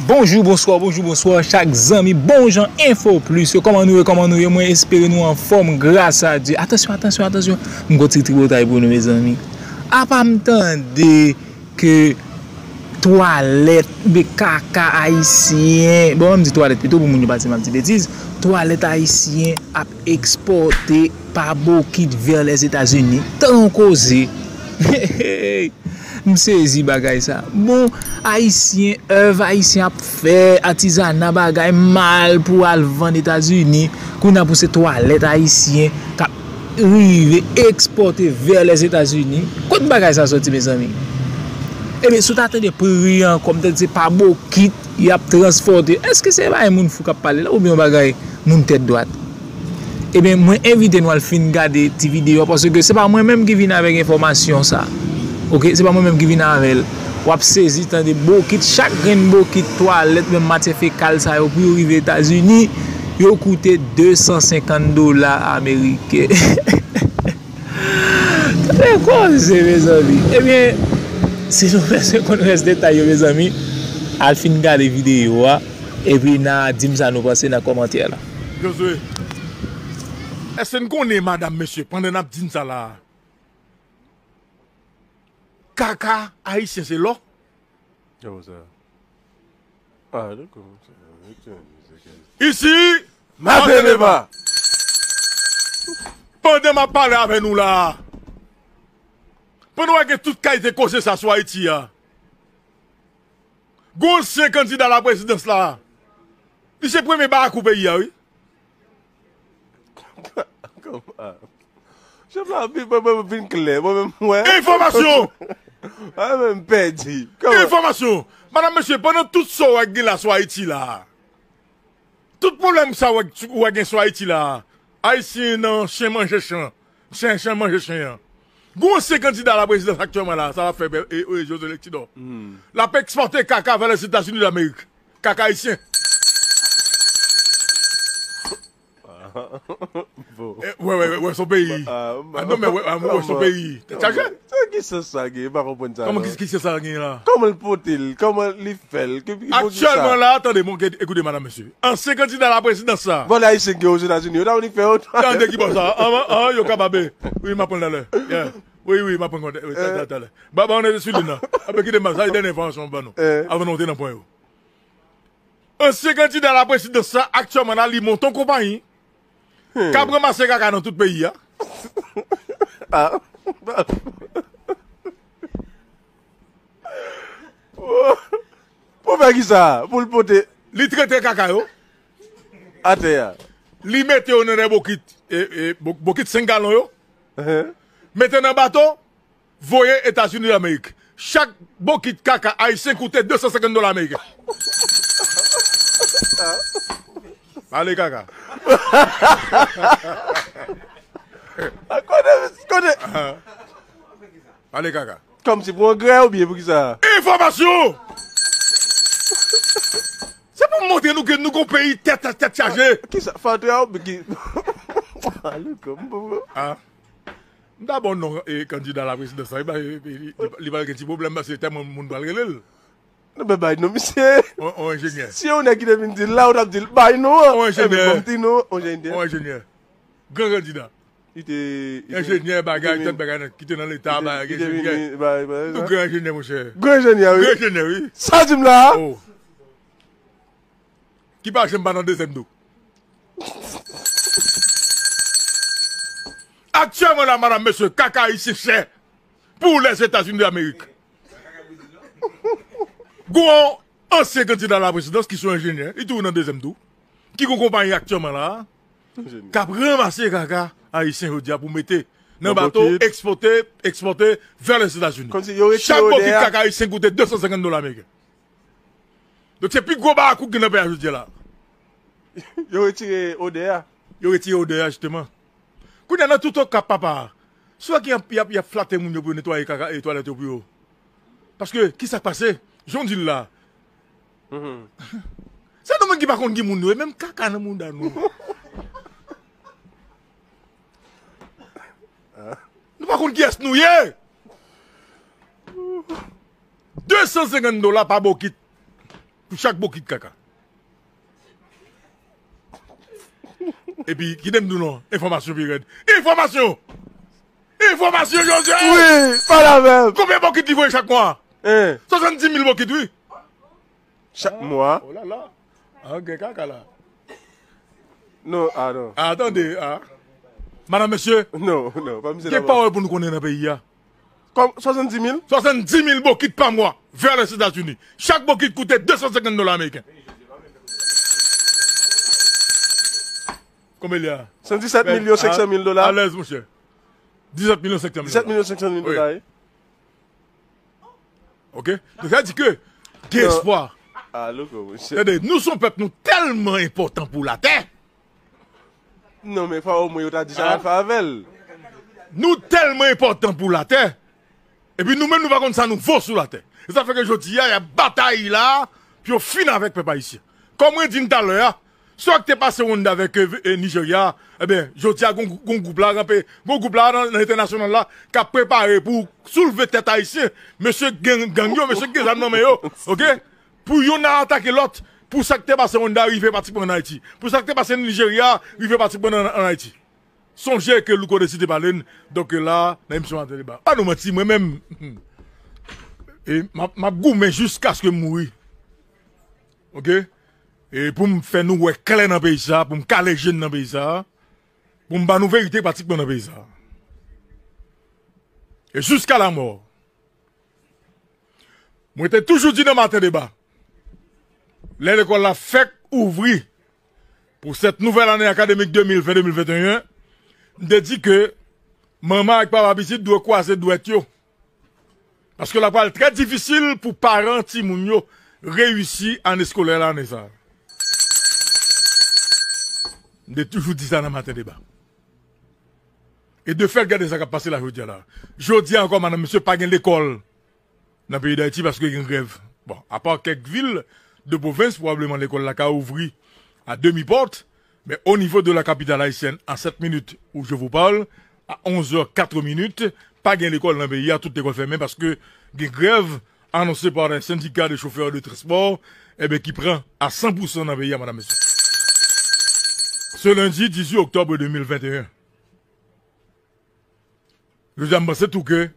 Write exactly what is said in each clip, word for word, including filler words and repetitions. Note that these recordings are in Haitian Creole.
Bonjou, bonswa, bonjou, bonswa, chak zanmi, bon jan Enfo Plis yo. Kòman nou ye, kòman nou ye? Mwen espere nou anfòm, gras a Dye. Atansyon, atansyon, atansyon. M gon ti tripotay pou nou, mezanmi. Apa m tande ke twalèt, be kaka ayisyen, bon, m di twalèt pito pou moun yo pa di m ap di betiz, twalèt ayisyen ap ekspòte pa bokit vè Lèzetazini. Tan yon koze. M sezi bagay sa. Bon, ayisyen, èv ayisyen ap fè, atizana, bagay mal pou al vann Etazini. Kounye a pou se twalèt ayisyen k ap rive ekspòte vè Lèzetazini. Kot bagay sa soti, mezanmi? Ebyen, si w ta tande pri an, kòm tande se pa bokit y ap transpòte, èske se bagay moun fou k ap pale la, oubyen yon bagay moun tèt dwat? Ebyen, mwen envite nou al fin gade ti videyo a, paske se pa mwen menm ki vin avèk enfòmasyon sa. Oke, se pa mwen menm ki vin avè l. W ap sezi tande bokit, chak grenn bokit, twalèt, menm matyè fekal sa yo, pou yo rive Etazini, yo koute de san senkant dola ameriken. Tande koze, mezanmi. Ebyen, si nou bezwen konn rès detay yo, mezanmi, al fin gade videyo a, epi n a di m sa nou panse nan kòmantè la. Josué, èske n konnen, madanm, mesye, pandan n ap di n sa la, kaka ayisyen se lò? Yo, sa. Ah, dakò. Isi, Mase Deba. Pandan m ap pale avè nou la, pandan w gen tout kalite koze sa sou Ayiti a, gon ansyen kandida laprezidans la, li se premye barakou peyi a, wi. Kòman? Chèf la, vin, mwen, mwen vin klè. Mwen menm, mwen. Enfòmasyon! Mwen menm pèdi. Kòman? Enfòmasyon! Madanm, mesye, pandan tout sa w wè k gen la sou Ayiti la, tout pwoblèm sa w wè, w wè gen sou Ayiti la, Ayisyen nan chen manje chen. Chen, chen manje chen an. Gon ansyen kandida laprezidans aktyèlman la, sa l ap fè, e, e, José Lectidor. L ap ekspòte kaka vè Lèzetazini Damerik. Kaka ayisyen. Bon. Eh, wè, wè, wè, wè, son peyi. Ah, ah, non, men wè, ah, wè, son peyi. Tèt chaje. Sa ki sans sa gen? M pa konprann sa, non. Kòman ki, ki sans sa gen la? Kòman l pote l? Kòman li fè l? Ki, ki, pou ki sa? Aktyèlman la, tande, bon, ke, ekoute, madanm, mesye. Ansyen kandida laprezidans sa. Vòlè ayisyen ki Ozetazini, yo ta vin fè yo. Tande ki bò sa. An, an, yo kapab. Wi, m ap pran l talè. Yeah. Wi, wi, m ap pran kont. Wi, talè, talè. Ba, ba, on est sur l'île, non. Apre kite m ba, sa se dènye enfòmasyon ban nou. Eh. Avan nou antre nan pwen yo. Ansyen kandida laprezidans sa, aktyèlman la, li monte yon konpayi. Hmm. K ap ranmase kaka nan tout peyi a. Ah. Pou fè ki sa? Pou l pote. Li trete kaka yo. Atè a. Li mete yo nan de bokit, e, e, bo-, bokit senk galon yo. Mete nan bato, voye Etazini Damerik. Chak bokit kaka ayisyen koute de san senkant dola ameriken. Pale kaka. Kote, kote. Pale kaka. Kòmsi pou angrè oubyen pou ki sa? Enfòmasyon! Se pou montre nou ke nou gon peyi tèt, tèt, tèt chaje. Ki sa? Fatra oubyen ki? Pale kòm pou. Ah. M ta ba w non, e, kandida laprezidans la, li pa, li, li, li pral gen ti pwoblèm, paske tèlman moun pral rele l. Non, men bay non, misye. On, on enjenyè. Si yon nèg ki te vin di l la, ou t ap di l, bay non an. On enjenyè. Epi, bon, m di non, on enjenyè. On enjenyè. Gran kandida. Li te, li te, enjenyè, bagay, li te vin, tèt bagay nan, ki te nan Leta, li te, bagay, li te vin enjenyè. Li bay, bay, tout sa. Gran enjenyè, monchè. Gran enjenyè, wi. Gran enjenyè, wi. Sa di m la a? Oh. Ki pa janm pa nan dezyèm tou. Aktyèlman la, madanm, mesye, kaka ayisyen chè pou Lèzetazini Damerik. Gon ansyen kandida laprezidans ki se yon enjenyè, li toujou nan dezyèm tou, ki gon konpayi aktyèlman la, k ap ranmase kaka ayisyen jodi a pou mete nan bato, ekspòte, ekspòte vè Lèzetazini. Kòmsi yo retire odè a. Chak bokit kaka ayisyen koute de san senkant dola ameriken. Donk, se pi gwo barakou ki gen nan peyi a jodi a la. Yo retire odè a. Yo retire odè a, jisteman. Kounye a, nan tout Okap, papa, sou wè ki y ap, y ap, y ap flate moun yo pou yo netwaye kaka, e, twalèt yo pou yo. Paske, ki sa k pase? Jan w di l la. Se nou menm ki pa konn ki moun nou ye, menm kaka nan mouda nou. Nou pa konn kiyès nou ye. De san senkant dola pa bokit. pou chak bokit kaka. Epi, kite m di w non, enfòmasyon pi rèd. Enfòmasyon! Enfòmasyon, Jozye! Wi, pale avè m! Konbyen bokit li voye chak mwa? Hein? Swasanndis mil bokit, wi. Chak mwa? Oh la la. Ah, gen kaka la. Non, ah non. Ah, tande, ah. Madanm, mesye, non, non, pa misye gen pawòl pou nou konnen nan peyi a. Kòm swasanndis mil? Swasanndis mil bokit pa mwa vè Lèzetazini. Chak bokit koute de san senkant dola ameriken. Konbyen li a? San disèt milyon senk san mil dola. Alèz, monchè. Disèt milyon senk san mil dola. Disèt milyon senk san mil dola, wi. Ok? Donk, sa di ke gen espwa. Ah, louko, monchè. Tande, nou se yon pèp, nou tèlman enpòtan pou latè. Non, men fò omwen yo ta di sa, ah, fè avè l. Nou tèlman enpòtan pou latè. Epi nou menm, nou pa konn sa nou vo sou latè. E sa fè ke jodi a, y ap batay la pou yo fini avèk pèp ayisyen. Kòm mwen di n talè a, sa k te pase Rwanda avèk, e, e, Nijerya, ebyen, jodi a, gon, gon gwoup la ranpe, gon gwoup la nan, nan entènasyonal la, k ap prepare pou soulve tèt ayisyen. Mesye gang, gang yo, mesye k gen zam nan men yo, ok? Pou youn al atake lòt, pou sa k te pase Rwanda rive pratikman an Ayiti. Pou sa k te pase Nijerya rive pratikman an, an Ayiti. Sonje ke Louko Désir te pale n, donk la, nan emisyon Maten Deba. Pa nou manti, mwen menm, e, m ap, m ap goumen jiskaske m mouri. Ok? E pou m fè nou wè klè nan peyi sa, pou m kale je n nan peyi sa, pou m ba nou verite pratikman nan peyi sa. E jiska lamò. Mwen te toujou di nan Maten Deba, lè lekòl la fèk ouvri pou sèt nouvèl ane akademik de mil ven de mil venteyen, m te di ke manman ak papa pitit dwe kwaze dwèt yo. Paske l ap pral trè difisil pou paran timoun yo reyisi ane eskolè la ane sa a. M te toujou di sa nan Maten Deba. E de fèt, gade sa k ap pase la jodi a la. Jodi a ankò, madanm, mesye, pa gen lekòl nan peyi Dayiti paske gen grèv. Bon, apa kèk vil de pwovens, pwobableman lekòl la ka ouvri a demi pòt, men o nivo de la capitale haïtienne, à sept minutes où je vous parle, à onze heures quatre minutes, pa gen lekòl nan peyi a, tout lekòl fèmen paske gen grèv annoncé par un syndicat de chauffeurs de transport, eh ben, ki pran a san pou san nan peyi a, madanm, mesye. Ce lundi dix-huit octobre deux mille vingt et un. Jodi a, m panse tou ke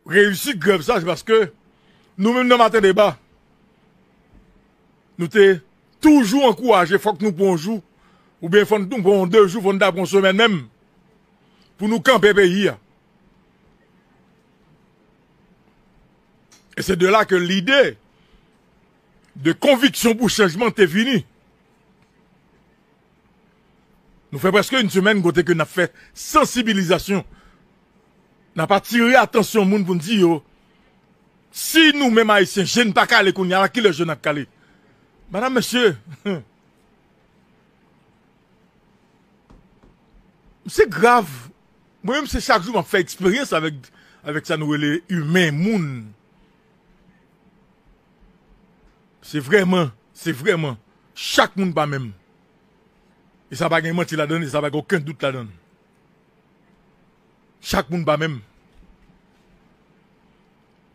reyisit grèv sa, se paske nou menm nan Maten Deba, nou te toujou ankouraje, fòk nou pran yon jou, oubyen fòk nou pran yon de jou, fòk nou ta pran yon semèn menm, pou nou kanpe peyi a. E se de la ke lide de konviksyon pou chanjman te vini. Nou fè prèske yon semèn kote ke n ap fè sansibilizasyon. N ap atire atansyon moun pou n di yo, si nou menm Ayisyen, jèn pa kale kounye a la, kilè jèn ap kale? Madanm, mesye, se grav. Mwen menm, se chak jou m ap fè eksperyans avèk, avèk sa nou rele imen, moun. Se vrèman, se vrèman, chak moun pa menm. E sa pa gen manti ladan l, e sa pa gen okenn dout ladan l. Chak moun pa menm.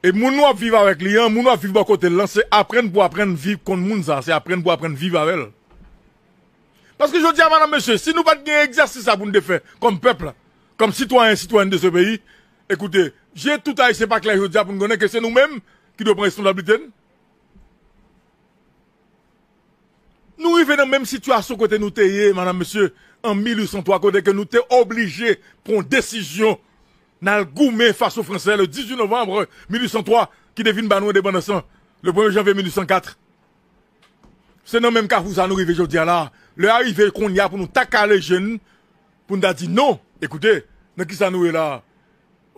E moun w ap viv avèk li an, moun w ap viv bò kote l lan, se aprann pou aprann viv konn moun sa, se aprann pou aprann viv avè l. Paske jodi a, madanm, mesye, si nou pa t gen egzèsis sa pou n te fè kòm pèp la, kòm sitwayen, sitwayèn de ce pays, ekoute, je tout Ayisyen pa klè jodi a pou n konnen ke se nou menm ki dwe pran responsablite n. Nou rive nan menm sitiyasyon kote nou te ye, madanm, mesye, an mil uit san twa, kote ke nou te oblije pran yon desizyon, n al goumen fas o Fransè le dix-huit novembre mil uit san twa, ki te vin ba nou endepandans lan le premye janvye mil uit san kat. Se nan menm kafou sa nou rive jodi a la. Lè a rive kounye a pou nou ta kale je n, pou n ta di non, ekoute, nan kisa nou ye la a?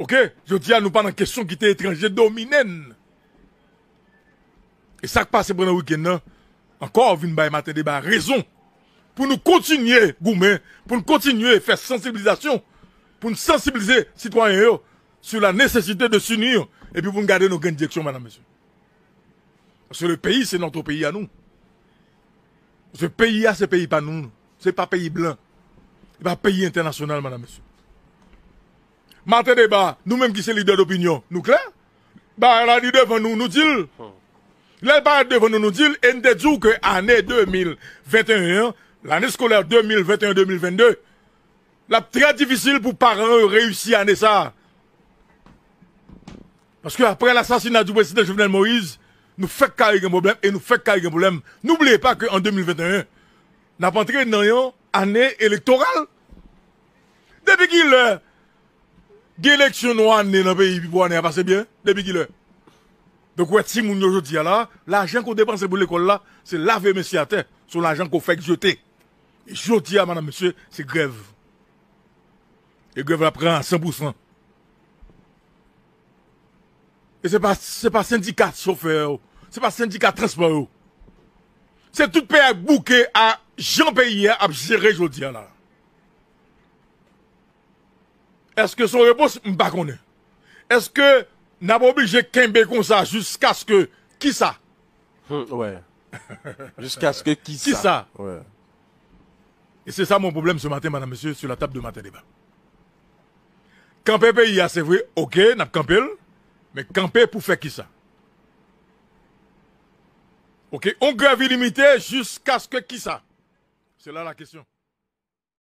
Ok, jodi a nou pa nan kesyon kite etranje domine n. E sa k pase pandan wikenn nan, ankò vin bay Maten Deba rezon pou nou kontinye goumen, pou n kontinye fè sansibilizasyon, pou n sansibilize sitwayen yo sur la nécessité de s'unir, epi pou n gade nan grenn direksyon, madanm, mesye. Paske le peyi, se notre peyi a nou. Paske peyi a, se peyi pa nou. Se pa peyi blan. E pa peyi entènasyonal, madanm, mesye. Maten Deba, nou menm ki se lidè dopinyon, nou klè? Bagay la, li devan nou, nou di l. Lè l parèt devan nou, nou di l, e n te di w ke ane de mil venteyen an, lane eskolè de mil venteyen de mil vennde, l ap trè difisil pou paran yo reyisi ane sa a. Paske apre lasasina di prezidan Jovenel Moïse, nou fèk kare gen pwoblèm e nou fèk kare gen pwoblèm. Noubliye pa ke an de mil venteyen, n ap antre nan yon ane elektoral. Depi kilè gen eleksyon nan yon ane nan peyi pou ane a pase byen? Depi kilè? Donk, ou wè timoun yo jodi a la, lajan ke w depanse pou lekòl la, se lave men sou atè, se yon lajan ke w fèk jete. E jodi a, madanm, mesye, se grèv. E grèv la pran a san pou san. E se pa, se pa sendika chofè yo, se pa sendika transpò yo. Se tout peyi a bouke a jan peyi a ap jere jodi a la. Èske se yon repons? M pa konnen. Èske n ap oblije kenbe konsa jiskaske kisa? Hmm, wè. Jiskaske kisa? Kisa? Wè. E se sa mon pwoblèm se maten, madanm, mesye, sou la tab de maten deba. Kanpe peyi a, se vre, oke, n ap kanpe l, men kanpe pou fè kisa? Oke, on grèv ilimite jiskaske kisa? Se la la kesyon.